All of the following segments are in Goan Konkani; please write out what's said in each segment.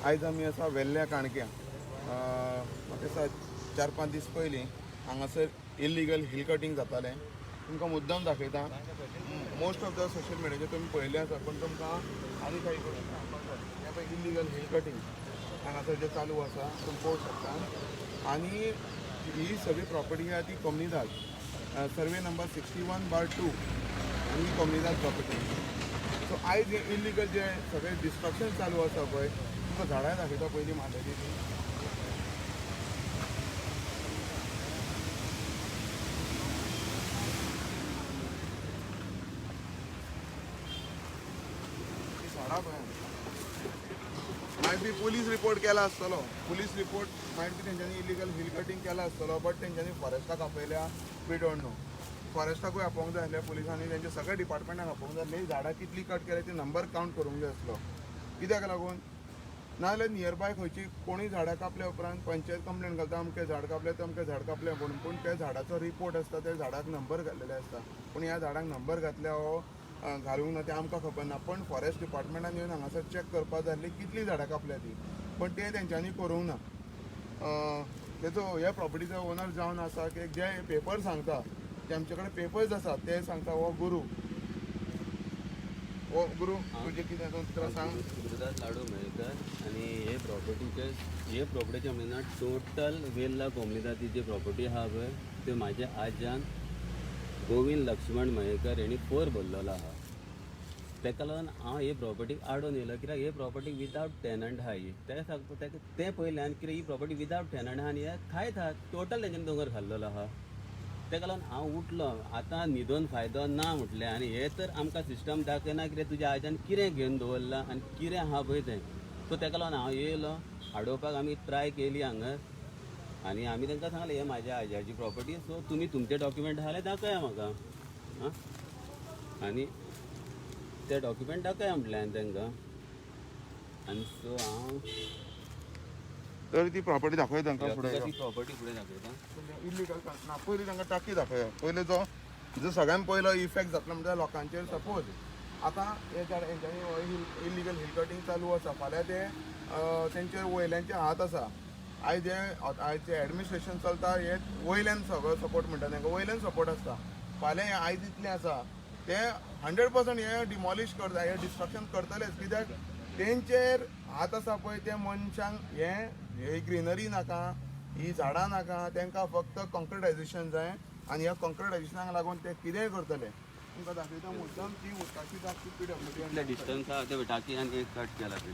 आयज आमी आसा वेल्ल्या काणक्या. म्हाका दिसता 4-5 दीस पयलीं हांगासर इल्लिगल हिल कटींग जातालें. तुमकां मुद्दम दाखयता. मोस्ट ऑफ the social मिडियाचेर तुमी पळयल्लें आसा, पूण तुमकां आनी काही गोश्टी सांगपाक जाय. हें पळय इल्लिगल हिल कटींग हांगासर जें चालू आसा तुमी पळोवंक शकता. आनी ही सगळी प्रॉपर्टी आहा ती कोमनिदाद, सर्वे नंबर 61/2 आनी ही कोमनिदाद प्रॉपर्टी. सो आयज हे इल्लिगल जे सगळे डिस्ट्रक्शन चालू आसा पळय, तुमकां झाडां दाखयता पयलीं मारलेली ती. ती झाडां पळय. मायट बी पुलीस रिपोर्ट केला आसतलो, पुलीस रिपोर्ट मायट बी तेंच्यांनी इलिगल हिल कटींग केला आसतलो, बट तेंच्यांनी फॉरेस्टाक आपयल्या, we don't know. फॉरेस्टाकूय आपोवंक जाय आसलें, पुलिसांनी तेंच्या सगळ्या डिपार्टमेंटाक आपोवंक जाय आसलें. झाडां कितली कट केल्या ती नंबर कावंट करूंक जाय आसलो. कित्याक लागून नाजाल्यार नियरबाय खंयची कोणूय झाडां कापल्या उपरांत पंचायत कंप्लेन घालता, अमकें झाड कापलें तमकें झाड कापलें म्हणून. पूण त्या झाडाचो रिपोर्ट आसता, त्या झाडाक नंबर घातलेले आसता. पूण ह्या झाडांक नंबर घातल्या हो घालूंक ना तें आमकां खबर ना. पण फॉरेस्ट डिपार्टमेंटान येवन हांगासर चॅक करपाक जाय आसली कितलीं झाडां कापल्या ती, पण तें तेंच्यांनी करूंक ना. तेचो ह्या प्रॉपर्टीचो ओनर जावन आसा की जे पेपर सांगता, जे आमचे कडेन पेपर्स आसा ते सांगता. हो गुरू, हो गुरू, तुजें कितें तुका सांग. गुरुदास लाडू मयेकर. आनी हे प्रॉपर्टीचे म्हणल्यार टोटल वेल्ला कोमलिदाची जी प्रॉपर्टी आहा पळय त्यो म्हाज्या आज्यान गोविंद लक्ष्मण मयेकर हेणी फोर भरलेलो आहा. तेका लागून हांव हे प्रॉपर्टीक आडोन येयलो, कित्याक हे प्रॉपर्टी विदावट टेनंट आहा ही. तेका तें पयलें आनी कित्याक ही प्रॉपर्टी विदावट टेनंट आहा आनी हे खायत आहा टोटल तेंच्यांनी दोंगर खाल्लेलो आहा. तेका लागून हांव उठलो, आतां न्हिदोन फायदो ना म्हटलें. आनी हे तर आमकां सिस्टम दाखयना कितें तुज्या आज्यान कितें घेवन दवरलां आनी कितें आहा पळय तें. सो तेका लागून हांव येयलो आडोवपाक. आमी ट्राय केली हांगा आनी आमी तांकां सांगलें हे म्हाज्या आज्याची प्रॉपर्टी, सो तुमी तुमचे डॉक्युमेंट आहा जाल्यार दाखया म्हाका. आं, आनी ते डॉक्युमेंट दाखया म्हटलें हांवें तांकां. आनी सो हांव तर ती प्रॉपर्टी दाखय तांकां फुडें. ती प्रॉपर्टी फुडें दाखयता. इलिगल ना, पयलीं तांकां टाकी दाखया. पयलीं जो जो सगळ्यान पयलो इफेक्ट जातलो म्हणजे लोकांचेर. सपोज आतां हे झाड हेंच्यांनी इलिगल हिल कटींग चालू आसा, फाल्यां ते तेंचेर वयल्यांचे हात आसा. आयज हे आयज जे एडमिनिस्ट्रेशन चलता हे वयल्यान सगळो सपोर्ट म्हणटा तांकां, वयल्यान सपोर्ट आसता. फाल्यां हे आयज इतलें आसा ते 100% हे डिमॉलिश करता, हे डिस्ट्रक्शन करतलेच. कित्याक तेंचेर हात आसा पळय ते मनशांक हे हे ग्रिनरी नाका, ही झाडां नाका, तांकां फक्त कॉन्क्रिटायझेशन जाय. आनी ह्या कॉन्क्रिटायझेशनाक लागून ते कितेंय करतले. तुमकां दाखयता मुद्दम ती उदकाची टाकी पी डब्ल्यू कितले डिस्टन्स आहा ते टाकी आनी एक कट केला ते.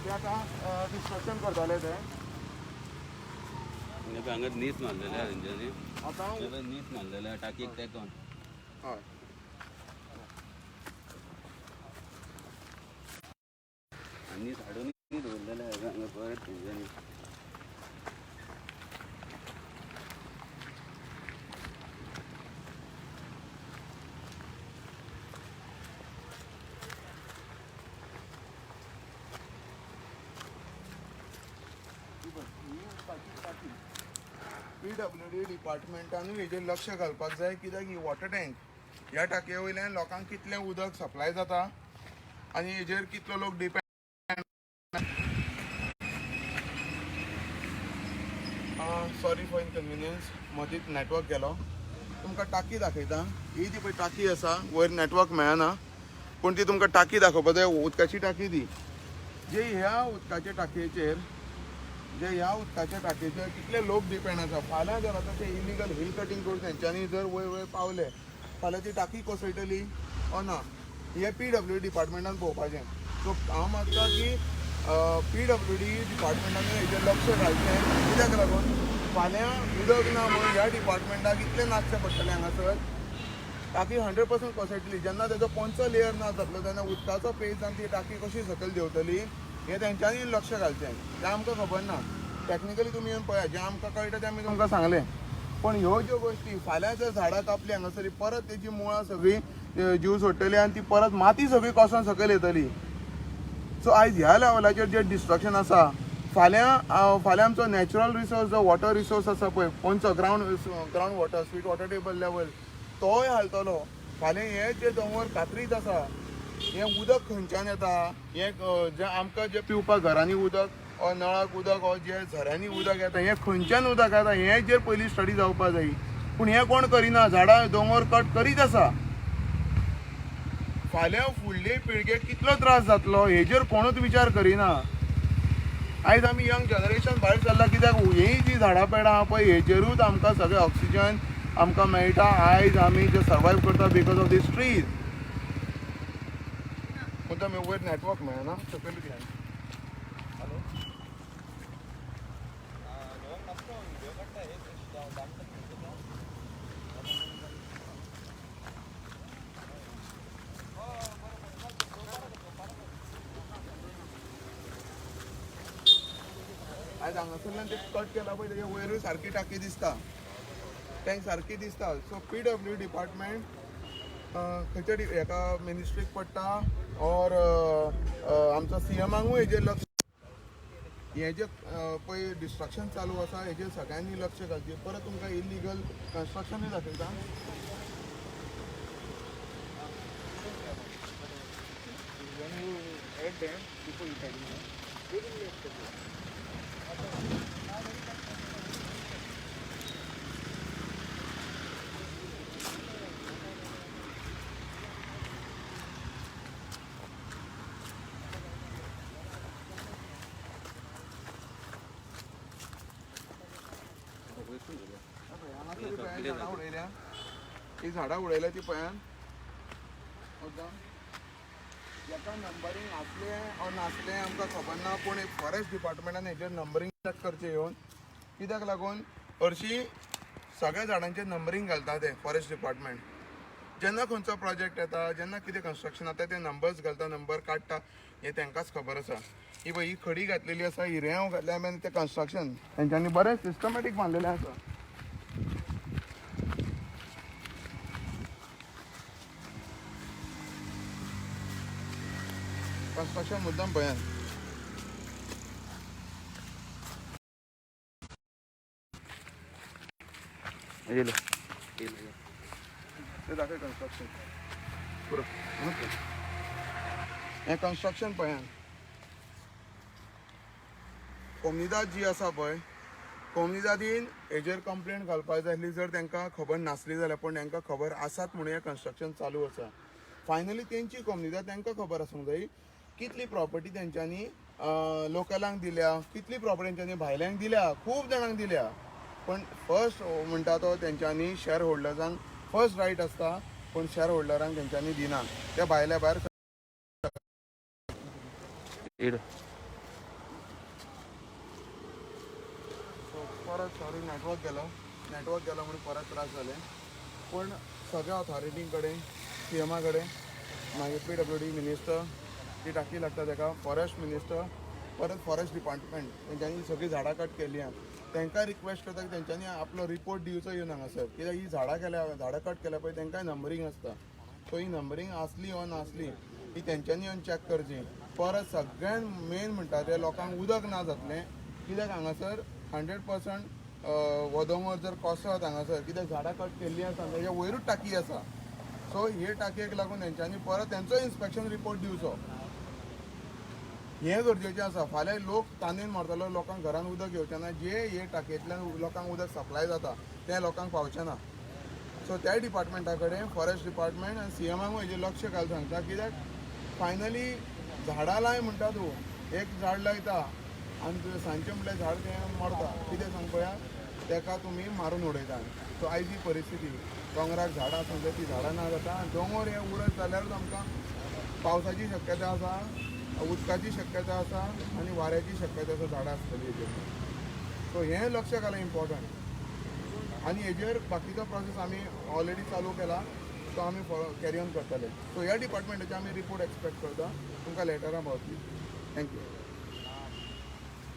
ते आतां डिस्ट्रक्शन करताले ते. आनी हांगा नीस मारलेले आहा तेंच्यांनी. आतां नीस मारलेले आहा टाकीक तेकोन. हय, आनी नीस हाडून दवरलेले आहा हांगा परत तेंच्यांनी. ही उदकाची टाकी पी डब्ल्यू डी डिपार्टमेंटानूय हेजेर लक्ष घालपाक जाय. कित्याक ही वॉटर टँक, ह्या टाकये वयल्यान लोकांक कितलें उदक सप्लाय जाता आनी हेजेर कितलो लोक डिपेंड. सॉरी फॉर इनकन्विनियन्स, मदींच नॅटवर्क गेलो. तुमकां टाकी दाखयता. ही ती पळय टाकी आसा, वयर नॅटवर्क मेळना, पूण ती तुमकां टाकी दाखोवपा जाय. उदकाची टाकी ती, जे ह्या उदकाच्या टाकयेचेर, जे ह्या उदकाच्या टाकयेचेर कितले लोक डिपेंड आसा. फाल्यां जर आतां ते इलिगल हिल कटींग करून तेंच्यांनी जर वयर वयर पावले, फाल्यां ती टाकी कोसळटली ओ ना? हें पीडब्ल्यू डिपार्टमेंटान पळोवपाचें. सो हांव मागता की पीडब्ल्यू डी डिपार्टमेंटान हेजेर लक्ष घालचें. कित्याक लागून फाल्यां उदक ना म्हणून ह्या डिपार्टमेंटाक इतलें नाचचें पडटलें. हांगासर टाकी 100% कोसळटली. जेन्ना तेजो पोंचो लेयर ना जातलो तेन्ना उदकाचो पेज आनी ती टाकी कशी सकयल देंवतली हें तेंच्यांनी लक्ष घालचें. तें आमकां खबर ना. टॅक्निकली तुमी येवन पळयात, जें आमकां कळटा तें आमी तुमकां सांगलें. पण ह्यो ज्यो गोश्टी, फाल्यां जर झाडां कापली हांगासर, परत तेजी मुळां सगळीं जीव सोडटली आनी ती परत माती सगळी कोसोन सकयल येतली. सो आयज ह्या लेवलाचेर जें डिस्ट्रक्शन आसा, फाल्यां आमचो नॅचरल रिसोर्स जो वॉटर रिसोर्स आसा पळय, poncho ground water, sweet water table level, तोय हालतलो. फाल्यां हे जे दोंगर कात्रीत आसा, हें उदक खंयच्यान येता? हें जें आमकां जें पिवपाक घरांनी उदक ओ नळाक उदक ओ जें झऱ्यांनी उदक येता, हें खंयच्यान उदक येता हेजेर पयलीं स्टडी जावपा जाय. पूण हें कोण करिना. झाडां दोंगर कट करीत आसा. फाल्यां फुडले पिळगेक कितलो त्रास जातलो हेजेर कोणूच विचार करिना. आयज आमी यंग जनरेशन भायर सरला कित्याक? ही जी झाडां पेडां आहा पळय, हेजेरूच आमकां सगळें ऑक्सिजन आमकां मेळटा. आयज आमी जे सर्वायव करता because of these trees. मुद्दाम वयर नेटवर्क मेळना, सकयल घे. हॅलो. आयज हांगासरल्यान ते कट केला पळय, तेजे वयरूय सारकी टाकी दिसता, टँक सारकी दिसता. सो पीडब्ल्यू डिपार्टमेंट खंयच्या हेका मिनिस्ट्रीक पडटा ऑर आमचो सीएमाकूय हेजेर लक्ष, हें जें पळय डिस्ट्रक्शन चालू आसा हेजेर सगळ्यांनी लक्ष घालचें. परत तुमकां इलिगल कन्स्ट्रक्शनूय दाखयता. When you add them before you tell me, they will accept it. हांगासर पळयात, झाडां उडयल्या, ही झाडां उडयल्या ती पळयात मुद्दाम. हेका नंबरींग आसलें ऑर नासलें आमकां खबर ना, पूण फॉरेस्ट डिपार्टमेंटान हेजेर नंबरींग चॅक करचें येवन. कित्याक लागून हरशीं सगळ्या झाडांचेर नंबरींग घालता ते फॉरेस्ट डिपार्टमेंट. जेन्ना खंयचो प्रोजेक्ट येता, जेन्ना कितें कन्स्ट्रक्शन जाता, ते नंबर्स घालता, नंबर काडटा, हें तांकांच खबर आसा. ही पळय, ही खडी घातलेली आसा, ही रेंव घातल्या आमी आनी तें कन्स्ट्रक्शन तेंच्यांनी बरें सिस्टमॅटीक बांदलेलें आसा. कन्स्ट्रक्शन मुद्दम पळयात. येयलो. ते दाखय कन्स्ट्रक्शन पुरो. हें कन्स्ट्रक्शन पळयात. कोमनिदाद जी आसा पळय, कोमनिदादीन हेजेर कंप्लेन घालपाक जाय आसली जर तांकां खबर नासली जाल्यार. पूण तांकां खबर आसात म्हणून हें कन्स्ट्रक्शन चालू आसा. फायनली तेंची कोमनिदाद, तांकां खबर आसूंक जाय कितली प्रॉपर्टी तेंच्यांनी लोकलांक दिल्या, कितली प्रॉपर्टी तेंच्यांनी भायल्यांक दिल्या. खूब जाणांक दिल्या. पण फर्स्ट म्हणटा तो तेंच्यांनी शेअर होल्डर्सांक फर्स्ट रायट आसता, पूण शेअर होल्डरांक तेंच्यांनी दिना, ते भायल्या भायर. येयलो. सो परत सॉरी, नेटवर्क गेलो. नेटवर्क गेलो म्हणून परत त्रास जाले. पूण सगळ्या ऑथॉरिटीं कडेन, सीएमा कडेन, मागीर पीडब्ल्यूडी मिनिस्टर ती टाकी लागता ताका, फॉरेस्ट मिनिस्टर, परत फॉरेस्ट डिपार्टमेंट, तेंच्यांनी सगळीं झाडां कट केल्ली आहा तांकां रिक्वेस्ट करता की तेंच्यांनी आपलो रिपोर्ट दिवचो येवन हांगासर. कित्याक ही झाडां केल्या, झाडां कट केल्या पळय, तांकांय नंबरींग आसता. सो ही नंबरींग आसली वा नासली ही तेंच्यांनी येवन चॅक करची. परत सगळ्यान मेन म्हणटा ते लोकांक उदक ना जातलें. कित्याक हांगासर 100% हो दोंगर जर कोसळत हांगासर, कित्याक झाडां कट केल्लीं आसा, तेज्या वयरूच टाकी आसा. सो हे टाकयेक लागून तेंच्यांनी परत तेंचो इन्स्पेक्शन रिपोर्ट दिवचो हें गरजेचें आसा. फाल्यां लोक तानेन मरतलो, लोकांक घरान उदक येवचें ना. जे हे टाकयेंतल्यान लोकांक उदक सप्लाय जाता तें लोकांक पावचें ना. सो त्या डिपार्टमेंटा कडेन, फॉरेस्ट डिपार्टमेंट आनी सीएमाकूय हेजेर लक्ष घाल सांगता. कित्याक फायनली झाडां लाय म्हणटा तूं, एक झाड लायता आनी तुवें सांजचें म्हटल्यार झाड तें मरता. कितें सांग पळया, तेका तुमी मारून उडयता. सो आयज ही परिस्थिती, दोंगराक झाडां आसूंक जाय, ती झाडां ना जाता आनी दोंगर हे उरत जाल्यारूच आमकां पावसाची शक्यता आसा, उदकाची शक्यता आसा आनी वाऱ्याची शक्यता आसा. झाडां आसतली हेजेर. सो हें लक्ष घालप इम्पॉर्टंट आनी हेजेर बाकीचो प्रोसेस आमी ऑलरेडी चालू केला, तो आमी फॉलो कॅरी ऑन करतले. सो ह्या डिपार्टमेंटाचे आमी रिपोर्ट एक्सपेक्ट करता. तुमकां लेटरां पावतली. Thank you.